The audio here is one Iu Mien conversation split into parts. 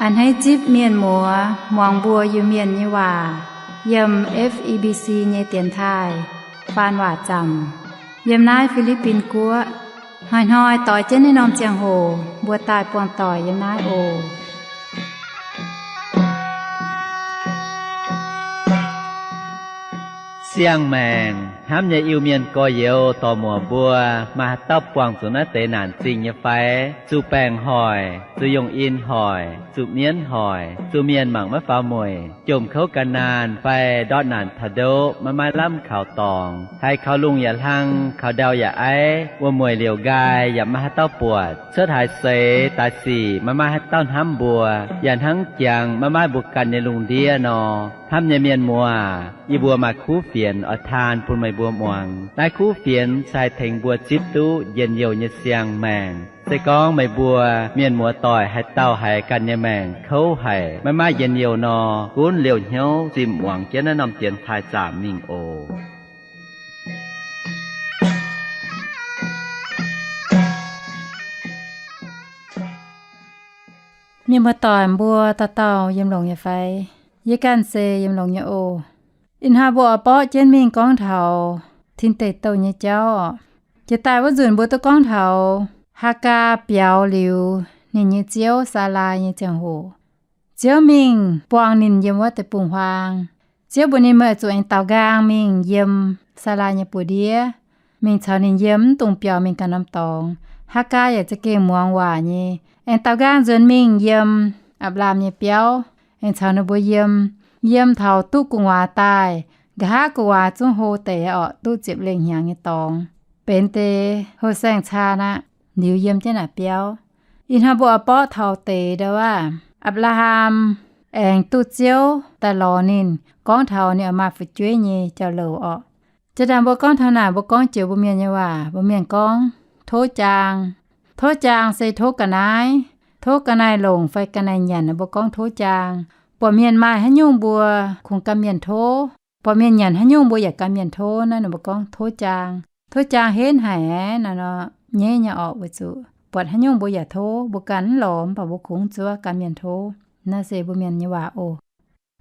A'hneiv zipv mienh muoz muangx mbuo Iu-Mienh nyei waac yiem F E B C nyei dienx taaih faan waac zaamc yiem naaiv Fi^li^bin Guoqv. Hnoi-hnoi doix jienv naaiv norm ziangh hoc mbuo daaih buangh doic yiem naaiv oc. Siang-maengc hnamv nyei Iu-Mienh gorx-youz dorc-muoc mbuo, maaih haaix dauh buangh zuqc naaiv deix naanc zingh nyei fai? Zuqc baengc hoic, zuqc yongh in hoic, zuqc mienv hoic, zuqc mienh mangc maiv faaux mueic, jomc kouv gan naanh fai ndortv naanc taux ndoqv maiv maaih lamh kaux dorngx, haiz kaux lungh yaac hlang, kaux ndau yaac aiv, wuom-mueic liouc nqaai yaac maiv maaih haaix dauh buatc, cuotv haaix seix daaih sic maiv maaih haaix dauh hnamv mbuo, yaac hnangv jangx maiv maaih mbuo ganh nyei lungh ndiev nor. Hnamv nyei mienh muoz, yie mbuo maaih kuv fienx oix taan bun meih mbuo muangx. Naaiv kuv fienx se haih tengx mbuo zipv duqv njien-youh nyei siang-maengc. Se gorngv meih mbuo mienh muoz-doic haaix dauh haiz ganh nyei maengc kouv haic, maiv maaih njien-youh nor, gunv liouh hnyouv zimh muangx jienv naaiv norm dienx taaih zaamc mingh oc. Mienh muoz-doic mbuo dauh dauh yiem longx nyei fai? Yie ganh se yiem longx nyei oc. Ih hnoi mbuo oix borqv jienv mingh gorngv taux Tin Deic Douh nyei jauv oc. Jiex daaih wuov nzunc mbuo duqv gorngv taux Haagaa biaux liuz ninh nyei ziouv, Saalai, nyei ziangh hoc. Ziouv mingh buangh ninh yiem wuov deic-bung-huaang. Ziouv mbuox ninh, meih oix zuqc aengx daaux nqaang mingh yiem Saalai nyei buoz-ndiev, mingh caux ninh yiem, mv dungx biaux mingh ganh norm dorngx. Haagaa yaac za'gengh muangx waac nyei, aengx daaux nqaang nzuonx mingh yiem Apc^laam nyei biauv, aengx caux ninh mbuo yiem. Yiem taux duqv gu'nguaaz daaih, nqa'haav gu'nguaaz zungv hlo deix orqc, duqv ziepc lengh hnyangx nyei dorngx, benx deix hlo saeng-caan aqv, liuz yiem jienv naaic biauv. Ih hnoi mbuo oix borqv taux deix ndau aav, Apc^laa^ham aengx duqv Ziouv daaih lorz ninh, gorngv taux ninh oix maaih fu'jueiv nyei jauv-louc orqc. Jiex daaih mbuo gorngv taux naaic, mbuo gorngv joux mbuo mienh nyei waac, mbuo mienh gorngv tov jaang. Tov jaang se tov ga'naaiv, tov ga'naaiv-longc fai ga'naaiv-nyanc, mbuo gorngv tov jaang. Buatc mienh maaih haaix nyungc mbuo kungx gan mienh tov, buatc mienh nyanc haaix nyungc mbuo yaac gan mienh tov, naaiv ninh mbuo gorngv tov jaang. Tov jaang henv haic aqv nor, nyeiv nyei orqc, weic zuqc buatc haaix nyungc mbuo yaac tov, mbuo ganh mv lorz, mv baac mbuo kungx zuov gan mienh tov. Naaiv se mbuo mienh nyei waac oc.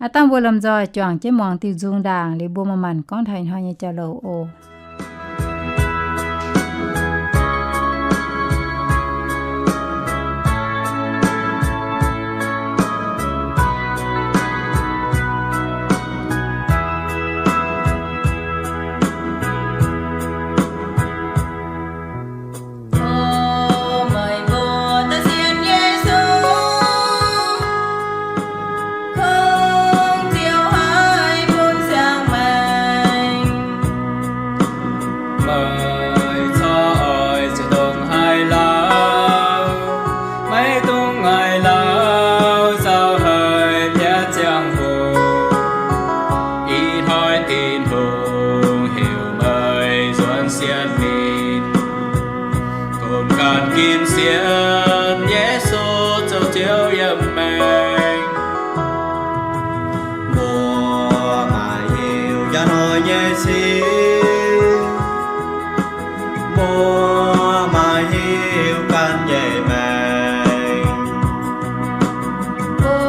Aav dangh mbuo lomh nzoih juangc jienv muangx diuh nzung ndaangc liuz mbuo manc-manc gorngv taux ih hnoi nyei jauv-louc oc. Meih corc oix ziouc dongh haaix lauh, maiv dungx haaix lauh zaux haic mi'aqv ziangh hoc. Ih hnoi Tin-Hungh heuc meih nzuonx sienx ninh, tov ganh ginv sienx Yesu zoux Ziouv yiem maengc. Mbuo maiv hiuv njang hnoi nyei sic, mbuo maiv hiuv ganh nyei maengc. Mbuo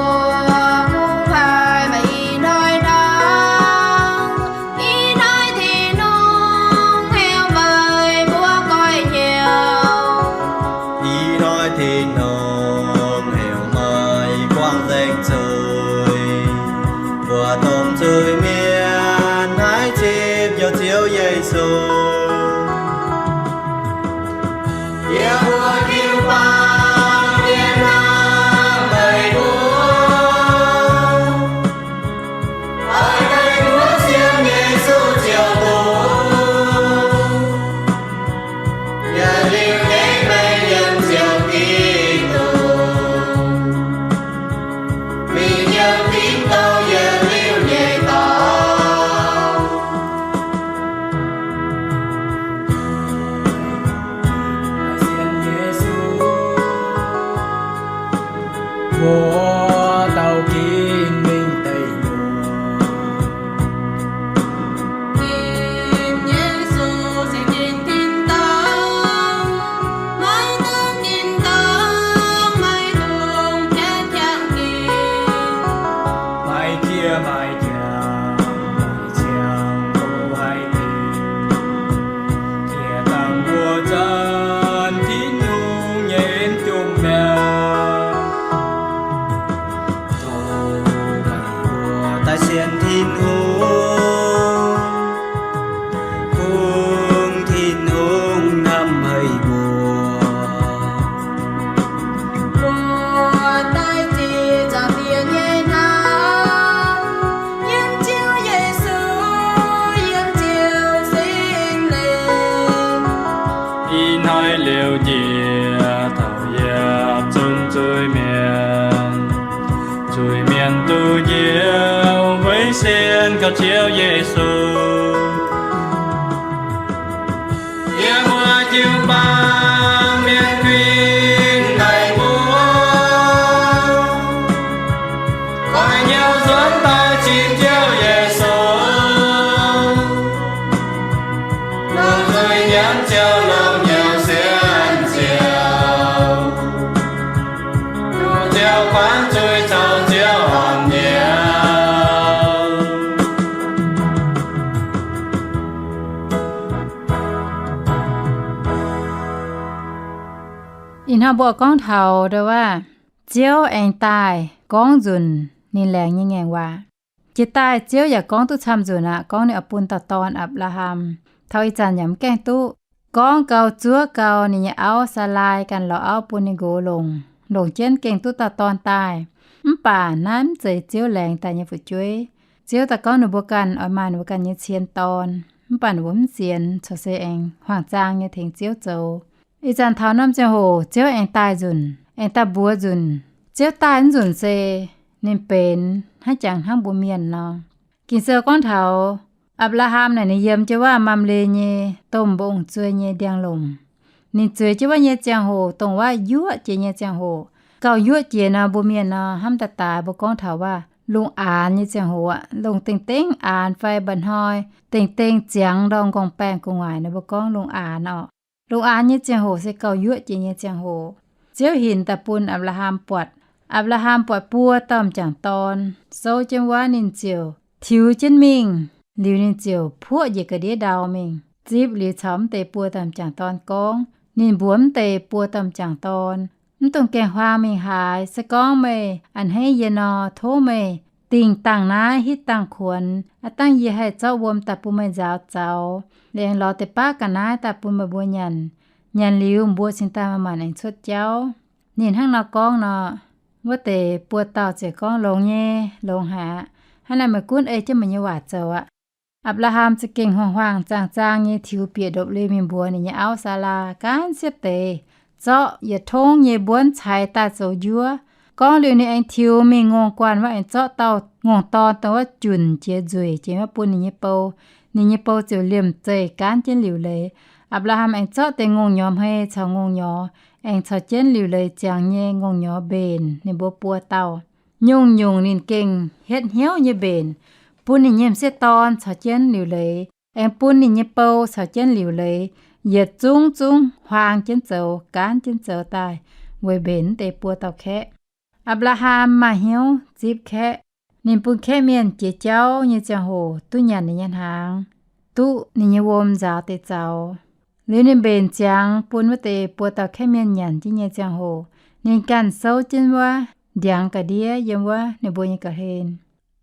kungx haih maaih ih hnoi nor, ih hnoi Tin-Hungh heuc meih mbuo goiv hnyouv. Ih hnoi Tin-Hungh heuc meih buangh nzengc zuiz. Mbuo dongh zuiz-mienh haih zipv hnyouv Ziouv Yesu. Yie mbuo jiu-baang mienh hnamv meih mbuo, oix meih mbuo sienx Yesu ziouc bungx, yaac liuz nqaengv meih yiem Ziouv Giduc, mingh yiem tin-dorngh yietc liuz nyei dorngx. Yie maaih jangx, maaih ziangh hoc haih dingc, yie dangh mbuo zanc Tin-Hungh nyei jomc mi'aqv. Tov meih mbuo daaih sienx Tin-Hungh, kungx Tin-Hungh hnamv meih mbuo. Mbuo daaih ziqc Zaangc Diex nyei hnamv, yiem Ziouv Yesu, yiem Ziouv Singx Lingh. Ih hnoi liuz njiec taux yiapc zungv zuiz-mienh, zuiz-mienh duqv njoux weic sienx kaux Ziouv Yesu. Yiem wuov jiu-baang mienh kuinx daic mbuo, koi hnyouv nzuonx daaih cingx Ziouv Yesu. Longc nzuih nyanc Ziouv longc hnyouv sienx Ziouv, duqv Ziouv guangc zuiz caux Ziouv horpc hnyouv. Ih hnoi mbuo gorngv taux ndau wuov, Ziouv aengx daaih gorngv nzunc ninh laengz nyei ngaengc waac. Jiex daaih Ziouv yaac gorngv duqv camv nzunc aqv, gorngv ninh oix bun dauh dorn Apc^laa^ham. Taux ih zanc yaac mv gaengh duqv. Gorngv gau zuov gau ninh nyei auv, Saalaai, ganh lorz auv bun ninh nqox longc, longc jienv gengh duqv dauh dorn daaih. Mv baac naaiv mv zeiz Ziouv laengz daaih nyei fu'jueiv. Ziouv daaih gorngv ninh mbuo ganh oix maaih ninh mbuo ganh nyei cien dorn, mv baac ninh mbuo mv sienx, corc se aengx huaang-zaang nyei tengx Ziouv zoux. Ih zanc taux norm ziangh hoc Ziouv aengx daaih nzunc, aengx daaih mbuox nzunc. Ziouv daaih nzunc se ninh benx hnangv jangx hnangv mbuo mienh nor. Ging-Sou gorngv taux Apc^laa^ham naaic ninh yiem jienv wuov Mamle nyei domh mbong zuei nyei ndiangx-lomc. Ninh zueiz jienv wuov nyei ziangh hoc dongh wuov yuoqv jiex nyei ziangh hoc. Gauh yuoqv jiex nor mbuo mienh nor hnamv daaih daaix mbuo gorngv taux wuov lungh aanx nyei ziangh hoc aqv. Lungh dengh dengh aanx fai mba'hnoi dengh dengh ziangx ndorm m'nqorngv-baengh gu'nguaaic nor mbuo gorngv lungh aanx orqc. Lungh aanx nyei ziangh hoc se gauh yuoqv jiex nyei ziangh hoc. Ziouv hinc daaih bun Apc^laa^ham buatc. Apc^laa^ham buatc buo dauh m'jangc dorn souv jienv wuov, ninh ziouc tiux jienv mingh. Liuz ninh ziouc puoqv njiec ga'ndiev ndau mingh, zipv liuz caux mv deix buo dauh m'jangc dorn gorngv. Ninh mbuox mv deix buo dauh m'jangc dorn, Mv dungx gaengh huaang mingh haaix. Se gorngv meih a'hneiv yie nor, tov meih dingh dangh naaiv hitv dangh kuonx, aav dangh yie haih zorqv wuom daaih bun meih nzaaux zaux, aengx lorz deix baav ga'naaiv daaih bun meih mbuo nyanc. Nyanc liuz mbuo cingx daaih manc-manc aengx cuotv jauv. Ninh hnangv nor gorngv nor, wuov deix buo dauh ziouc gorngv, Longx nyei, longx haic aqv. Hnangv naaic meih gunv ei jienv meih nyei waac zoux aqv. Apc^laa^ham za'gengh huaang-huaang zaang-zaang nyei tiux bieqc ndopv-liuh mingh mbuox ninh nyei auv Saalaa gaanv siepv deix, zorqv yietc tongv nyei mbuonv caix daaih zoux njuov. Gorngv liuz ninh aengx tiux mingh ngongh guanh wuov, aengx zorqv dauh ngongh dorn dongh wuov junc jiex nzueic jiex wuov bun ninh nyei bou. Ninh nyei bou ziouc liemh zeih gaanv jienv liuc leiz. Apc^laa^ham aengx zorqv deix ngongh nyorx hmei caux ngongh nyorx, aengx caux jienv liuc leiz ziangx nyei ngongh nyorx mbenc ninh mbuo buo dauh. Nyungc-nyungc ninh gengh hietv hnyouv nyei mbenc, bun ninh nyei m'sieqv dorn caux jienv liuc leiz, aengx bun ninh nyei bou caux jienv liuc leiz, yietc zungv zungv huaang jienv zoux, gaanv jienv zoux daaih, weic mbenc deix buo dauh kaeqv. Apc^laa^ham maaih hnyouv zipv kaeqv. Ninh bun kaeqv mienh jiex jauv nyei ziangh hoc duqv nyanc ninh nyei hnaangx, duqv ninh nyei wuom nzaaux deix zaux. Liuz ninh mbenc ziangx bun wuov deix buo dauh kaeqv mienh nyanc jienv nyei ziangh hoc, ninh ganh souv jienv wuov ndiangx ga'ndiev yiem wuov ninh mbuo nyei ga'hlen.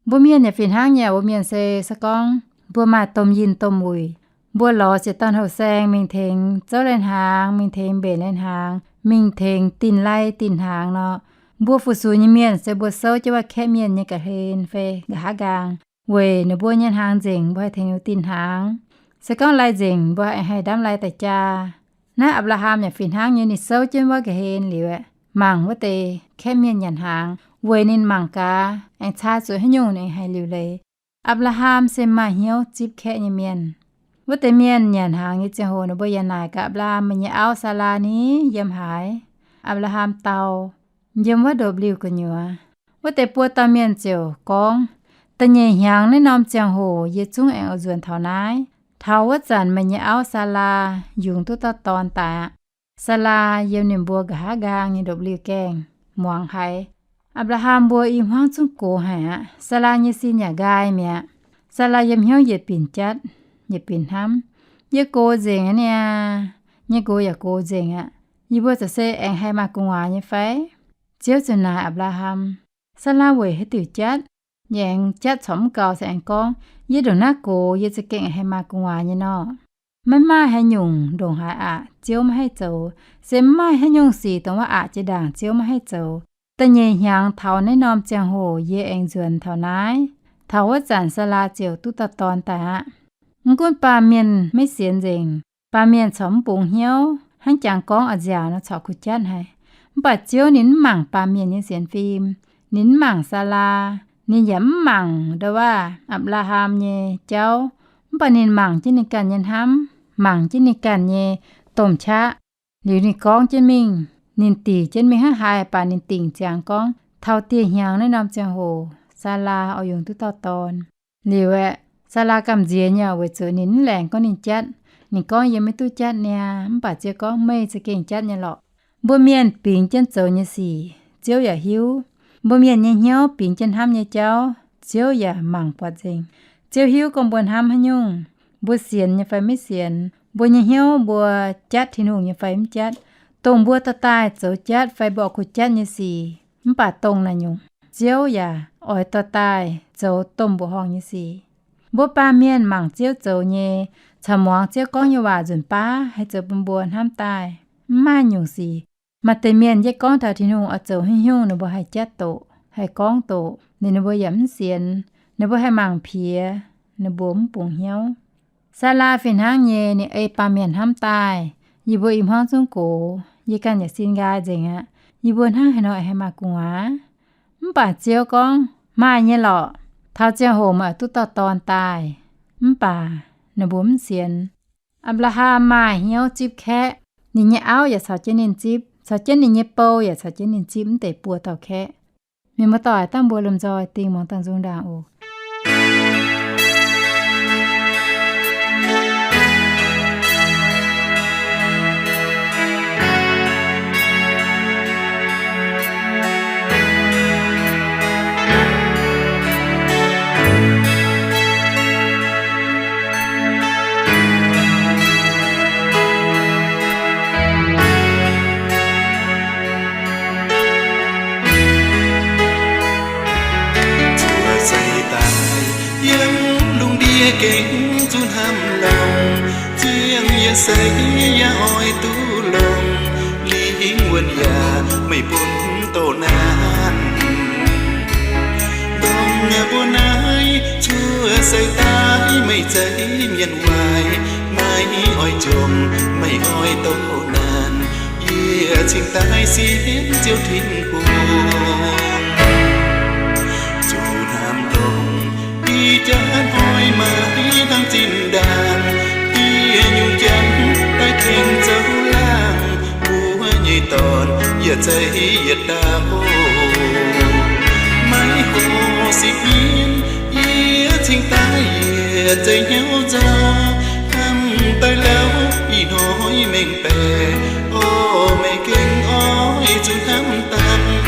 Mbuo mienh yaac fih hnangv nyei. Mbuo mienh se, se gorngv mbuo maaih domh yinh domh wuic, mbuo lorz ziex dauh houh saeng mingh tengx zouv lai-hnaangx, mingh tengx mbenc lai-hnaangx, mingh tengx dinh lai dinh hnaangx nor, mbuo fu-sux nyei mienh se mbuo souv jienv wuov kaeqv mienh nyei ga'hlen fai nqa'haav nqaang, weic ninh mbuo nyei hnaangx nzengc mbuo haih tengx ninh dinh hnaangx. Se gorngv lai nzengc mbuo haih haih ndamv lai daaih jaa. Naaiv Apc^laa^ham yaac fih hnangv nyei. Ninh souv jienv wuov ga'hlen liuz aeqv, mangc wuov deix kaeqv mienh nyanc hnaangx, weic ninh mangc gaax aengx caa zuqc haaix nyungc ninh aengx haih liuc leiz. Apc^laa^ham se maaih hnyouv zipv kaeqv nyei mienh. Wuov deix mienh nyanc hnaangx nyei ziangh hoc ninh mbuo yaac naaic gaax Apc^laa^ham, Meih nyei auv Saalaa ni yiem haaix? Apc^laa^ham dau, Yiem wuov ndopv-liuh gu'nyuoz. Wuov deix buo dauh mienh ziouc gorngv, Da'nyeic hnyangx naaiv norm ziangh hoc yie zungv aengx oix nzuonx taux naaiv. Taux wuov zanc meih nyei auv Saalaa yungz duqv dauh dorn daaih aqv. Saalaa yiem ninh mbuo nqa'haav nqaang nyei ndopv-liuh gaengh muangx haiz. Apc^laa^ham mbuo i hmuangv zungv gox haic aqv. Saalaa nyei sin yaac nqaai mi'aqv. Saalaa yiem hnyouv yietc binc jatv, yietc binc hnamv, Yie gox nzengc aqv niaa. Nyei gox yaac gox nzengc aqv. Yie mbuo za'gengh se aengx haih maaih gu'nguaaz nyei fai? Ziouv ziouc naaic Apc^laa^ham, Saalaa weic haaix diuc jatv? Yie aengx jatv corc mv gaux se aengx gorngv, Yie ndongc naaiv gox yie za'gengh haih maaih gu'nguaaz nyei nor. Maiv maaih haaix nyungc ndongc haaix aqc Ziouv maiv haih zoux. Se mv maaih haaix nyungc sic dongh wuov aqc jiex ndaangc Ziouv maiv haih zoux. Da'nyeic hnyangx taux naaiv norm ziangh hoc yie aengx nzuonx taux naaiv. Taux wuov zanc Saalaa ziouc duqv dauh dorn daaih aqv. Mv gunv baamh mienh maiv sienx nzengc, baamh mienh corc mv bungx hnyouv, hnangv jangx gorngv a'nziaauc nor corc kuh jatv haic. Mv baac Ziouv ninh mv mangc baamh mienh nyei sienx fim. Ninh mv mangc Saalaa. Ninh yaac mv mangc ndo waav Apc^laa^ham nyei jauv. Mv baac ninh mangc jienv ninh ganh nyei hnamv, mangc jienv ninh ganh nyei domh qaqv. Liuz ninh gorngv jienv mingh, ninh dingc jienv mingh hnangv haaix baac ninh dingc ziangx gorngv taux dieh hnyangx naaiv norm ziangh hoc Saalaa oix yungz duqv dauh dorn. Liuz aeqv, Saalaa gamh nziex nyei weic zuqc ninh mv laengz gorngv ninh jatv. Ninh gorngv, Yie maiv duqv jatv niaa. Mv baac Ziouv gorngv, Meih za'gengh jatv nyei lorqc. Mbuo mienh bingx jienv zoux nyei sic Ziouv yaac hiuv. Mbuo mienh nyei hnyouv bingx jienv hnamv nyei jauv Ziouv yaac mangc buatc nzengc. Ziouv hiuv gorngv mbuo hnamv haaix nyungc, mbuo sienx nyei fai maiv sienx, mbuo nyei hnyouv mbuo jatv Tin-Hungh nyei fai mv jatv. Dongh mbuo dorh daaih zoux jatv fai mbuo oix kuh jatv nyei sic, mv baac dongh naaic nyungc Ziouv yaac oix dorh daaih zoux domh mbuoqc horngh nyei sic. Mbuo baamh mienh mangc Ziouv zoux nyei, caux muangx Ziouv gorngv nyei waac nzunc baav haih zoux bun mbuo hnamv daaih. Mv maaih nyungc sic, maaih deix mienh yie gorngv taux Tin-Hungh oix zoux haaix nyungc ninh mbuo haih jatv doqc, haih gorngv doqc, ninh mbuo yaac mv sienx. Ninh mbuo haih mangc piex, ninh mbuo mv bungx hnyouv. Saalaa fih hnangv nyei, ninh ei baamh mienh hnamv daaih, Yie mbuo i hmuangv zungv gox, yie ganh yaac sin nqaai nzengc aqv. Yie mbuo hnangv haaix nor haih maaih gu'nguaaz? Mv baac Ziouv gorngv, Maaih nyei lorqc. Taux ziangh hoc meih oix duqv dauh dorn daaih. Mv baac ninh mbuo mv sienx. Apc^laa^ham maaih hnyouv zipv kaeqv. Ninh nyei auv yaac caux jienv ninh zipv, caux jienv ninh nyei bou yaac caux jienv ninh zipv, mv deix buo dauh kaeqv. Mienh muoz-doic, dangh mbuo lomh nzoih dingh muangx dangh nzung ndaangc oc. Cuotv seix daaih yiem lungh ndiev gengh zuqc hnamv longx, ziangh yietc seix yaac oix duqv longx, lingh wuonh yaac meih bun doqc naanc. Dongh mbuo naaiv cuotv seix daaih meih zeiz mienh waaic, maiv oix jomc, maiv oix doqc naanc. Yie cingx daaih sienx Ziouv Tin-Hungh, zuqc hnamv longx, ih jaax hnoi maiv dangx zinh ndaangc, yie nyungc janx daaih tengx zoux laangh, mbuo nyei dorn yaac zeiz yietc dauh. Maiv hoc sipv mienv, yie cingx daaih yietc zeiv hnyouv nzauh, hnamv daaih lauh ih hnoi mengh baeqc, orv, meih gengh oix zuqc hnamv daaih.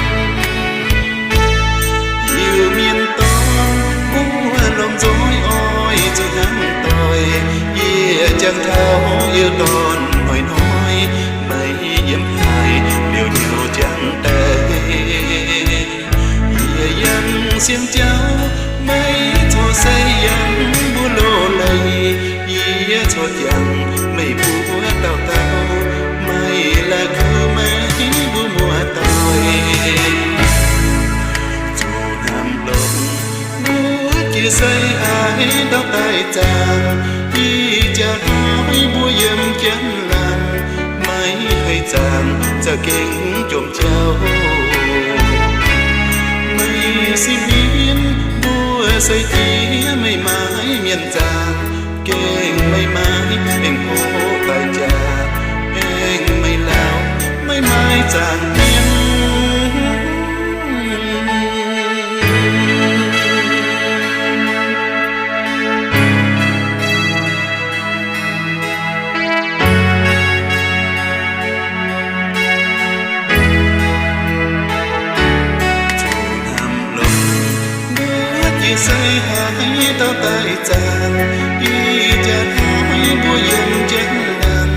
Iu-Mienh dorn, mbuo lomh nzoih oix zuqc hnamv doic, yie jangx taux Iu-Mienh dorn hnoi-hnoi, maiv yiem haaix liuz hnyouv jangx daaih. Yie yangh sienx Ziouv, maiv corc se yangh mbuo loz-leiz. Yie corc jangx meih mbuo dauh dauh, maiv la'kuqv meih mbuo muoz-doic. Zuqc hnamv longx, mbuo jiex seix aengx ndau daaih zaangc, ih jaax hnoi mbuo yiem jienv laanh, maiv haih zaangc za'gengh jomc jauv. Meih sipv mienv, mbuo seix jiex meih maaiz mienh zaangc, gengh meih maaiz aengx hoqc daaih jaax, aengx meih lauh maiv maaih zaangc mienh. Yie se haiz dauh daaih zaangc, ih jaax hnoi mbuo yiem njang-laangc,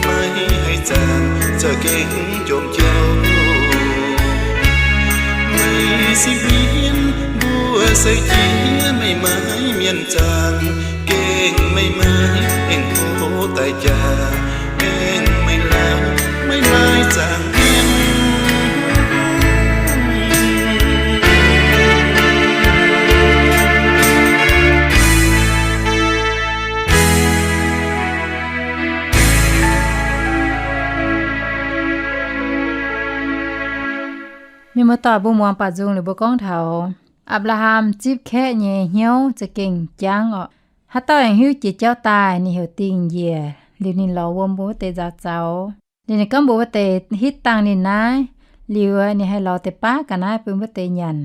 maiv haih zaangc za'gengh jomc jauv. Meih se mienh mbuo sai-jiex, meih maiv mienh zaangc, gengh meih maiv aengx hlo daaih jaax, aengx meih laauh maiv maaih zaangc mienh. Mienh muoz-doic, mbuo muangx baac nzung liuz mbuo gorngv taux Apc^laa^ham zipv kaeqv nyei hnyouv za'gengh jangv orqc. Haaix dauh aengx hiuv jiex jauv daaih, ninh heuc dingh njiec liuz ninh lorz wuom bun wuov deix nzaaux zaux. Liuz ninh gorngv mbuox wuov deix hitv dangh ninh naaiv, liuz ninh haih lorz deix baav ga'naaiv bun wuov deix nyanc.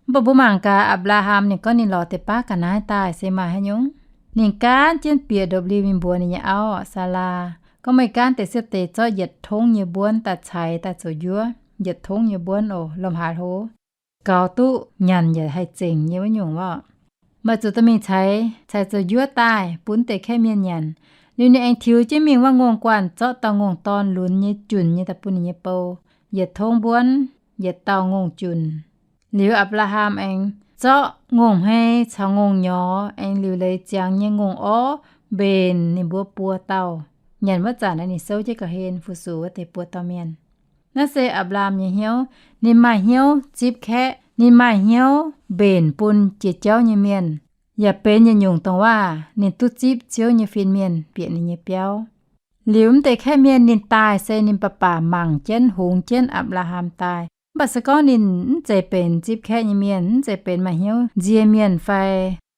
Mv baac mbuo mangc gaax Apc^laa^ham ninh gorngv ninh lorz deix baav ga'naaiv daaih se maaih haaix nyungc? Ninh gaanv jienv bieqc ndopv-liuh mingh mbuox ninh nyei auv Saalaa gorngv, meih gaanv deix siepv deix zorqv yietc tongv nyei mbuonv daaih ceix daaih zoux njuov. Yietc tongv nyei mbuonv oc, lomh haaix hlo gaux duqv nyanc yaac haih zengc nyei wuov nyungc orqc. Meih zuqc dorh mingh ceix, ceix zoux njuov daaih bun deix kaeqv mienh nyanc. Liuz ninh aengx tiux jienv mingh wuov ngongh guanh zorqv dauh ngongh dorn lunx nyei junc nyei daaih bun ninh nyei bou, yietc tongv mbuonv, yietc dauh ngongh junc. Liuz Apc^laa^ham aengx zorqv ngongh hmei caux ngongh nyorx aengx liuc leiz ziangx nyei ngongh orv mbenc ninh mbuo buo dauh. Nyanc wuov zanc ninh souv jienv ga'hlen fu-sux wuov deix buo dauh mienh. Naaiv se Apc^laa^ham nyei hnyouv. Ninh maaih hnyouv zipv kaeqv, ninh maaih hnyouv mbenc bun jiex jauv nyei mienh, yaac benx yietc nyungc dongh waac ninh duqv zipv Ziouv nyei fin-mienh bieqc ninh nyei biauv. Liuz mv deix kaeqv mienh ninh daaih se ninh baac baac mangc jienv hungx jienv Apc^laa^ham daaih. Mv baac se gorngv ninh mv zeiz benx zipv kaeqv nyei mienh, mv zeiz benx maaih hnyouv nzie mienh fai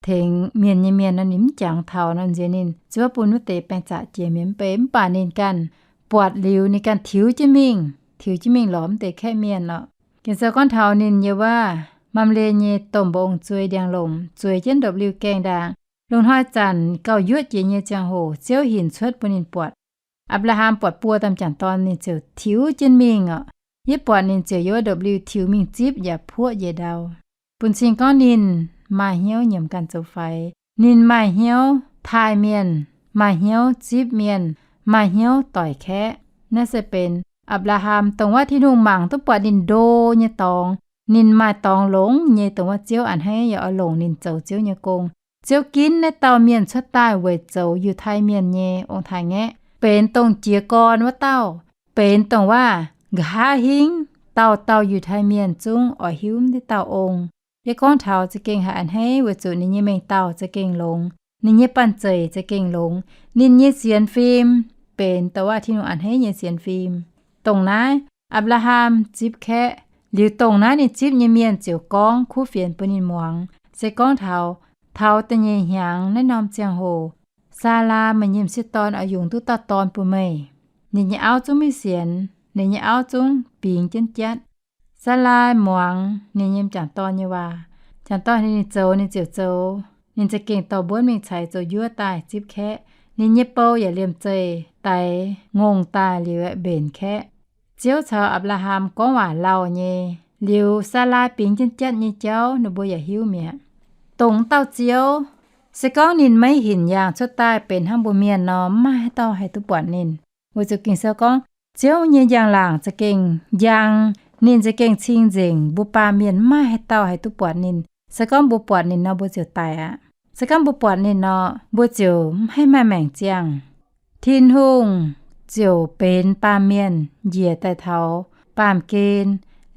tengx mienh nyei mienh nor, ninh mv jangx taux nor, nziex ninh zuov bun wuov deix baeng zaqc jiex mienh mv bei. Mv baac ninh ganh buatc liuz, ninh ganh tiux jienv mingh, tiux jienv mingh lorz mv deix kaeqv mienh orqc. Ging-Sou gorngv taux ninh yiem wuov Mamle nyei domh mba'ong zuei ndiangx-lomc zueiz jienv ndopv-liuh gaengh ndaangc. Lungh hnoi zanc gauh yuoqv jiex nyei ziangh hoc, Ziouv hinc cuotv bun ninh buatc. Apc^laa^ham buatc buo domh jangc dorn ninh ziouc tiux jienv mingh orqc. Yie buatc ninh ziouc yiem wuov ndopv-liuh tiux mingh zipv yaac puoqv njiec ndau. Bun cing gorngv ninh maaih hnyouv nyiemc ganh zoux faix. Ninh maaih hnyouv taaih mienh, maaih hnyouv zipv mienh, maaih hnyouv doic kaeqv. Naaiv se benx Apc^laa^ham dongh wuov Tin-Hungh mangc duqv buatc ninh ndo nyei dorngx. Ninh maaih dorngx longx nyei dongh wuov Ziouv a'hneiv yaac oix longc ninh zoux Ziouv nyei gong. Ziouv ginv naaiv dauh mienh cuotv daaih weic zoux Yiutai Mienh nyei ong-taaix-ngaeqv, benx dongh jiez gorn wuov dauh, benx dongh waac nqa'haav hingv dauh dauh Yiutai Mienh zungv oix hiuv naaiv dauh ong. Yie gorngv taux za'gengh haiz a'hneiv weic zuqc ninh nyei mengh dauh za'gengh longx, ninh nyei banh zeic za'gengh longx, ninh nyei sienx fim benx dongh waac Tin-Hungh a'hneiv nyei sienx fim. Dongh naaiv Apc^laa^ham zipv kaeqv, liuz dongh naaiv ninh zipv nyei mienh ziouc gorngv kuv fienx bun ninh muangx. Se gorngv taux, taux da'nyeic hnyangx naaiv norm ziangh hoc, Saalaa, meih nyei m'sieqv dorn, oix yungz duqv dauh dorn bun meih. Ninh nyei auv zungv maiv sienx, ninh nyei auv zungv bingx jienv jatv. Saalaa muangx ninh nyei m'jangc dorn nyei waac. M'jangc dorn ninh zoux ninh ziouc zoux. Ninh za'gengh dorh mbuonv mingh ceix zoux njuov daaih zipv kaeqv. Ninh nyei bou yaac liemh zeih daix ngongh daaih liuz aeqv, mbenc kaeqv. Ziouv caux Apc^laa^ham gorngv waac lauh nyei, liuz Saalaa bingx jienv jatv nyei jauv ninh mbuo yaac hiuv mi'aqv. Dongh dauh Ziouv, se gorngv ninh maiv hinc yaangh cuotv daaih benx hnangv mbuo mienh nor, mv maaih haaix dauh haih duqv buatc ninh. Weic zuqc Ging-Sou gorngv, Ziouv nyei njang-laangc za'gengh njang, ninh za'gengh cing-nzengc, mbuo baamh mienh mv maaih haaix dauh haih duqv buatc ninh. Se gorngv mbuo buatc ninh nor, mbuo ziouc daic aqv. Se gorngv mbuo buatc ninh nor, mbuo ziouc mv haih maaih maengc ziangh. Tin-Hungh ziouc benx baamh mienh njiec daaih taux baamh gen,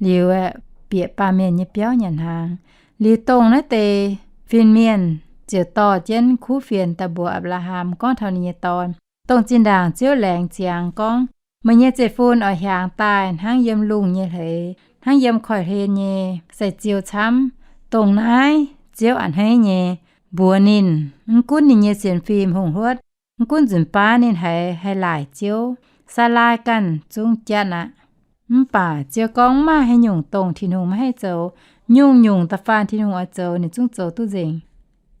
liuz aeqv, bieqc baamh mienh nyei biauv nyanc hnaangx. Liuz dongh naaiv deix fin-mienh ziouc dorh jienv kuv fienx daaih mbuox Apc^laa^ham gorngv taux ninh nyei dorn, dongh zinh ndaangc Ziouv laengz ziangx gorngv, meih nyei zeiv-fun oix hiaangx daaih hnangv yiem lungh nyei hleix, hnangv yiem koiv-hlen nyei sai-ziou camv. Dongh naaiv Ziouv a'hneiv nyei, mbuox ninh, mv gunv ninh nyei sienx fim hungh hluotv, mv gunv nzunc baav ninh haiz haih laaic Ziouv, Saalaa ganh zungv jatv aqv. Mv baac Ziouv gorngv mv maaih haaix nyungc dongh Tin-Hungh maiv haih zoux. Nyungc-nyungc da'faanh Tin-Hungh oix zoux, ninh zungv zoux duqv nzengc.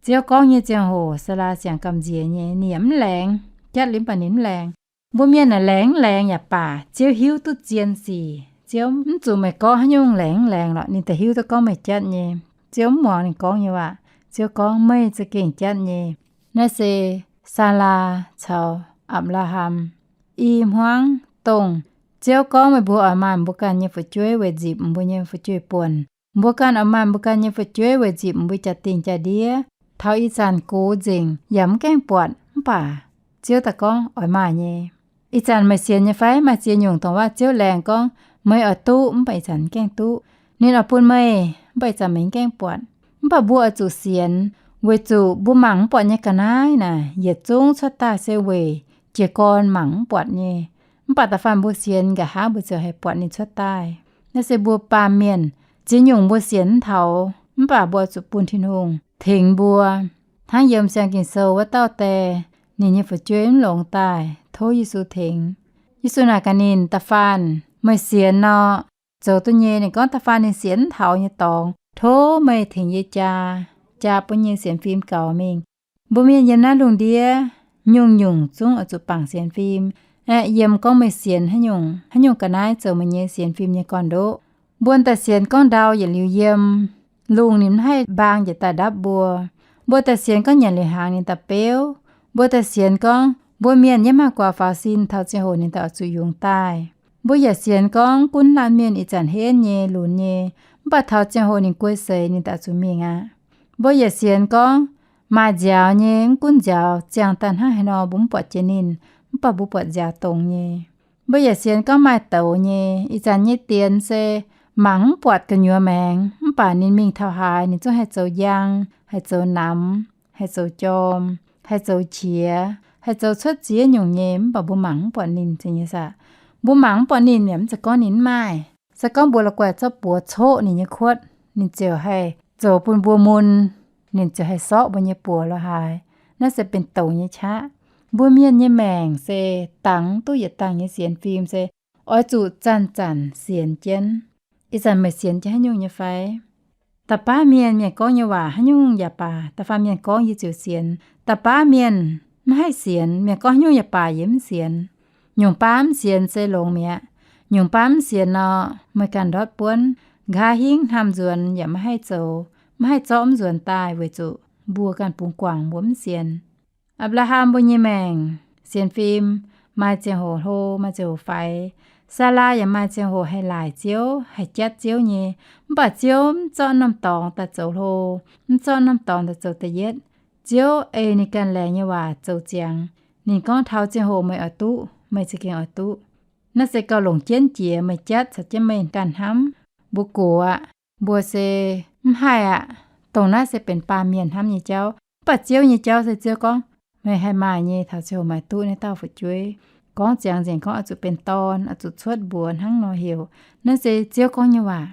Ziouv gorngv nyei ziangh hoc, Saalaa siang gamh nziex nyei, ninh yaac mv laengz. Jatv liuz mv baac ninh mv laengz. Mbuo mienh naaic laengz mv laengz yaac baac, Ziouv hiuv duqv zien sic. Ziouv mv zuqc meih gorngv haaix nyungc laengz mv laengz lorqc, ninh da'hiuv duqv gorngv meih jatv nyei. Ziouv mv muangx ninh gorngv nyei waac. Ziouv gorngv, Meih za'gengh jatv nyei. Naaiv se Saalaa caux Apc^laa^ham i hmuangv dongh Ziouv gorngv, Meih mbuo oix maaih mbuo ganh nyei fu'jueiv weic nzipc mbuo nyei fu'jueiv-buonc. Mbuo ganh oix maaih mbuo ganh nyei fu'jueiv weic nzipc mbuo jaa-dingh jaa-ndiev. Taux ih zanc gox nzengc yaac mv gaengh buatc, mv baac Ziouv daaih gorngv oix maaih nyei. Ih zanc meih sienx nyei fai? Maaih ziex nyungc dongh waac Ziouv laengz gorngv, Meih oix duqv, mv baac ih zanc mv gaengh duqv. Ninh oix bun meih, mv baac ih zanc meih mv gaengh buatc. Mv baac mbuo oix zuqc sienx, weic zuqc mbuo mangc mv buatc nyei ga'naaiv naaic yietc zungv cuotv daaih se weic jiez gorn mangc mv buatc nyei. Mv baac da'faanh mbuo sienx nqa'haav mbuo ziouc haih buatc ninh cuotv daaih. Naaiv se mbuo baamh mienh ziex nyungc mbuo sienx mv taux, mv baac mbuo oix zuqc bun Tin-Hungh tengx mbuo. Hnangv yiem Siang-Ging-Sou wuov dauh die, ninh nyei fu'jueiv mv longx daaih, tov Yesu tengx. Yesu naaic gaax ninh, Da'faanh meih sienx nor, zoux duqv nyei. Ninh gorngv da'faanh ninh sienx mv taux nyei dorngx, tov meih tengx yie jaa, jaa bun nyei sienx fim gaux mingh. Mbuo mienh yiem naaiv lungh ndiev nyungc-nyungc zungv oix zuqc bangc sienx fim. Aeqv, yiem gorngv meih sienx haaix nyungc, haaix nyungc ga'naaiv zoux meih nyei sienx fim nyei gorn-ndoqv. Mbuo daaih sienx gorngv ndau yietc liuz yiem, lungh ninh mv haih mbaang njiec daaih ndapv mbuo. Mbuo daaih sienx gorngv nyanc liuz hnaangx ninh daaih beuv. Mbuo daaih sienx gorngv mbuo mienh yiem haaix guaax faaux sin, taux ziangh hoc ninh daaih oix zuqc yungz daaih. Mbuo yaac sienx gorngv gunv laanh mienh ih zanc henv nyei, lunx nyei, mv baac taux ziangh hoc ninh guei seix ninh daaih oix zuqc mingh aqv. Mbuo yaac sienx gorngv maaih nziaaux nyei, mv gunv nziaaux ziangh daaih hnangv haaix nor mbuo mv buatc jiex ninh, mv baac mbuo buatc nziaaux dongz nyei. Mbuo yaac sienx gorngv maaih douz nyei, ih zanc nyei dienx se mangc mv buatc gu'nyuoz maengx, mv baac ninh mingh taux haaix ninh zungv haih zoux njang, haih zoux namx, haih zoux jorm, haih zoux qiex, haih zoux cuotv ziex nyungc nyei, mv baac mbuo mangc mv buatc ninh, zeiz nyei saah? Mbuo mangc mv buatc ninh yaac mv zeiz gorngv ninh mv maaih. Se gorngv mbuo la'guaih zorqv buoz coqv ninh nyei kuotv, ninh ziouc haih zoux bun mbuo mun, ninh ziouc haih sortv mbuo nyei buoz lorz haaix. Naaiv se benx douz nyei qaqv. Mbuo mienh nyei maengc se dangx duqv yietc dangh nyei sienx fim se oix zuqc zanc-zanc sienx jienv. Ih zanc meih sienx jienv haaix nyungc nyei fai? Da'baav mienh, mienh gorngv nyei waac haaix nyungc yaac baac, da'faanh mienh gorngv yie ziouc sienx. Da'baav mienh mv haih sienx, mienh gorngv haaix nyungc yaac baac yie mv sienx. Nyungc baav mv sienx se longx mi'aqv. Nyungc baav mv sienx nor, meih ganh ndortv buonv, nqa'haav hingv hnamv nzuonx yaac maiv haih zoux, maiv haih zorqv mv nzuonx daaih weic zuqc mbuo ganh bungx guangc mbuo mv sienx. Apc^laa^ham mbuo nyei maengc sienx fim, maaih ziangh hoc hlo, maaih ziangh hoc faix. Saalaa yaac maaih ziangh hoc haih laaic Ziouv, haih jatv Ziouv nyei, mv baac Ziouv mv zorqv norm dorngx daaih zoux hlo, mv zorqv norm dorngx daaih zoux da'yietv. Ziouv ei ninh ganh laengz nyei waac zoux ziangx. Ninh gorngv taux ziangh hoc meih oix duqv, meih za'gengh oix duqv. Naaiv se gauh longc jienv jiex meih jatv caux jienv meih ganh hnamv. Mbuo gox aqv, mbuo se mv haih aqv. Dongh naaiv se benx baamh mienh hnamv nyei jauv. Mv baac Ziouv nyei jauv se Ziouv gorngv, meih haih maaih nyei, taux ziangh hoc meih duqv naaiv dauh fu'jueiv. Gorngv ziangx nzengc gorngv oix zuqc benx dorn, oix zuqc cuotv mbuox hnangv nor heuc. Naaiv se Ziouv gorngv nyei waac.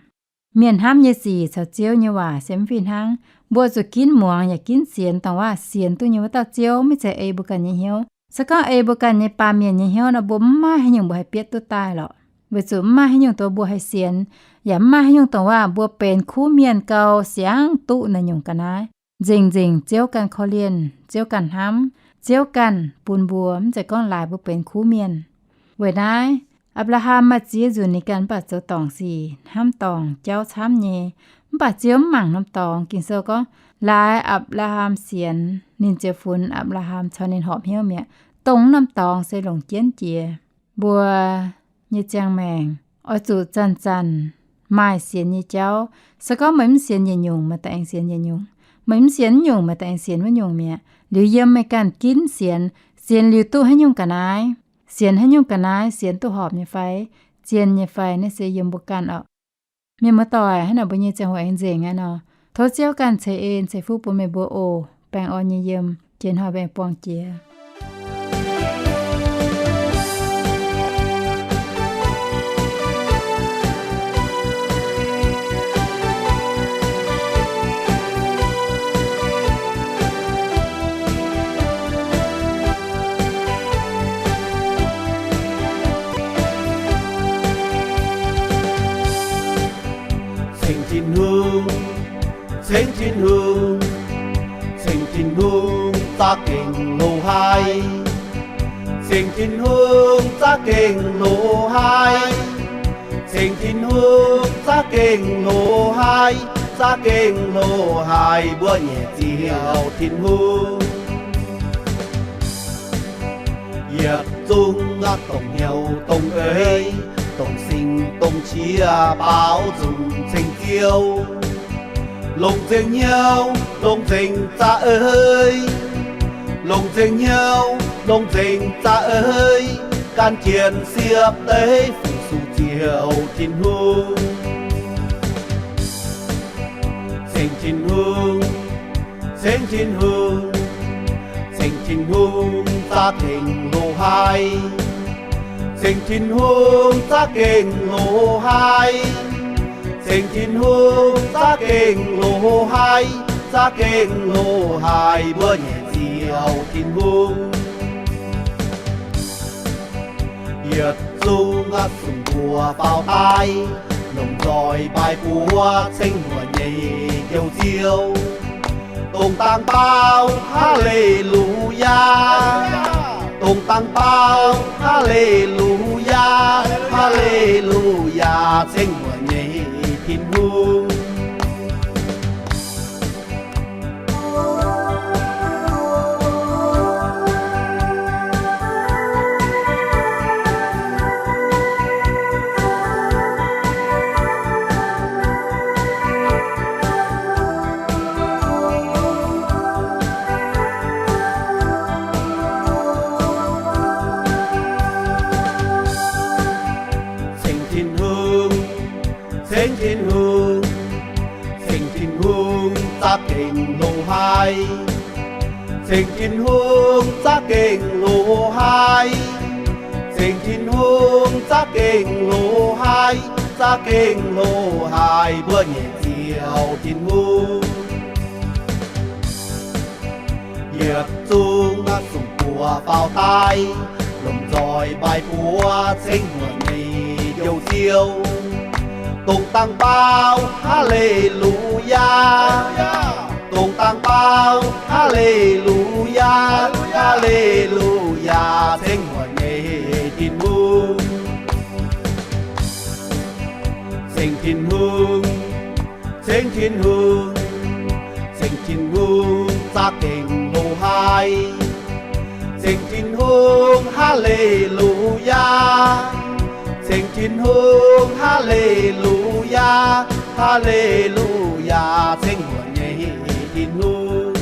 Mienh hnamv nyei sic caux Ziouv nyei waac se mv fih hnangv. Mbuo zuqc ginv muangx yaac ginv sienx, dongh waac sienx duqv nyei wuov dauh Ziouv maiv zeiz ei mbuo ganh nyei hnyouv. Se gorngv ei mbuo ganh nyei baamh mienh nyei hnyouv nor, mbuo mv maaih haaix nyungc mbuo haih bietv duqv daaih lorqc. Weic zuqc mv maaih haaix nyungc dongh mbuo haih sienx, yaac mv maaih haaix nyungc dongh waac mbuo benx kuv mienh gau siangx duqv naaiv nyungc ga'naaiv. Nzengc-nzengc Ziouv ganh korv-lienh, Ziouv ganh hnamv, Ziouv ganh bun mbuo, mv zeiz gorngv laaix mbuo benx kuv mienh. Weic naaiv, Apc^laa^ham maaih ziex nzunc ninh ganh mv baac zoux dorngc sic, hnamv dorngc, jauv camv nyei. Mv baac Ziouv mv mangc norm dorngx. Ging-Sou gorngv, laaix Apc^laa^ham sienx, ninh ziouc funx Apc^laa^ham caux ninh horpc hnyouv mi'aqv. Dongh norm dorngx se longc jienv jiex. Mbuo nyei ziangh maengc oix zuqc zanc-zanc maaih sienx nyei jauv. Se gorngv meih mv sienx yietc nyungc, meih daaih aengx sienx yietc nyungc. Meih mv sienx wuov nyungc, meih daaih aengx sienx wuov nyungc mi'aqv. Liuz yiem meih ganh ginv sienx, sienx liuz duqv haaix nyungc ga'naaiv, sienx haaix nyungc ga'naaiv, sienx duqv horpc nyei fai, zien nyei fai, naaiv se yiem mbuo ganh oc. Mienh muoz-doic, hnangv naaic mbuo nyei ziangh hoc aengx nzengc aqv nor, tov Ziouv ganh ceix en ceix fuqv bun meih mbuo oc. Baengh orn nyei yiem, jiex hnoi mbuo aengx buangh jiex. Ceng Tin-Hungh, ceng Tin-Hungh, ceng Tin-Hungh za'gengh loz haic. Ceng Tin-Hungh za'gengh loz haic. Ceng Tin-Hungh za'gengh loz haic. za'gengh loz-haaix mbuo nyei Ziouv Tin-Hungh. Yietc zungv aqv dongh hnyouv dongh eix, dongh sing dongh qiex baaux nzung ceng Ziouv. Longc nzengc hnyouv, longc nzengc za'eix, longc nzengc hnyouv, longc nzengc za'eix, gan jienv siepv deix fu-sux Ziouv Tin-Hungh. Ceng Tin-Hungh, ceng Tin-Hungh, ceng Tin-Hungh za'gengh loz-haaix. Ceng Tin-Hungh za'gengh loz-haaix. Ceng Tin-Hungh za'gengh loz-haaix, za'gengh loz-haaix mbuo nyei Ziouv Tin-Hungh. Yietc zungv aqv sung mbuo faaux daaih, lomh nzoih mbaaix buoz ceng mbuo nyei Njoux Ziouv. Dongh dangx baaux Haa^le^lu^yaa, dongh dangx baaux Haa^le^lu^yaa, Haa^le^lu^yaa, ceng mbuo nyei Tin-Hungh. Ceng Tin-Hungh, ceng Tin-Hungh, ceng Tin-Hungh za'gengh loz-haaix. Ceng Tin-Hungh za'gengh loz-haaix. Ceng Tin-Hungh za'gengh loz-haaix, za'gengh loz-haaix mbuo nyei Ziouv Tin-Hungh. Yietc zungv aqv sung buoz faaux daaih, lomh nzoih mbaaix buoz ceng mbuo nyei Njoux Ziouv. Dongh dangx baaux Haa^le^lu^yaa, dongh dangx baaux Haa^le^lu^yaa, Haa^le^lu^yaa, ceng mbuo nyei Tin-Hungh. Ceng Tin-Hungh, ceng Tin-Hungh, ceng Tin-Hungh za'gengh loz-haaix. Ceng Tin-Hungh, Haa^le^lu^yaa. Ceng Tin-Hungh, Haa^le^lu^yaa, Haa^le^lu^yaa, ceng mbuo nyei Tin-Hungh.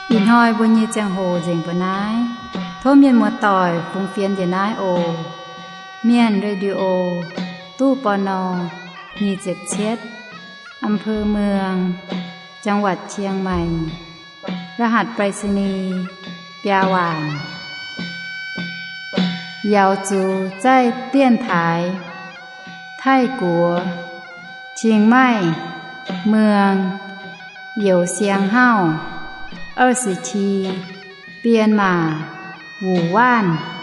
Ih hnoi mbuo nyei ziangh hoc nzengc mbuo naaiv. Tov mienh muoz-doic fungx fienx njiec naaiv oc. Mienh Radio, ตู้ ปณ. nyic ziepc cietv, อำเภอเมือง จังหวัดเชียงใหม่ รหัสไปรษณีย์ biaa waanc. Yaux zuqc zaih dienx taaix Taiv-Guoqv, Chiang Mai, เมือง Youz Siang Hauv, 二十七, 编码 Wu Wanv.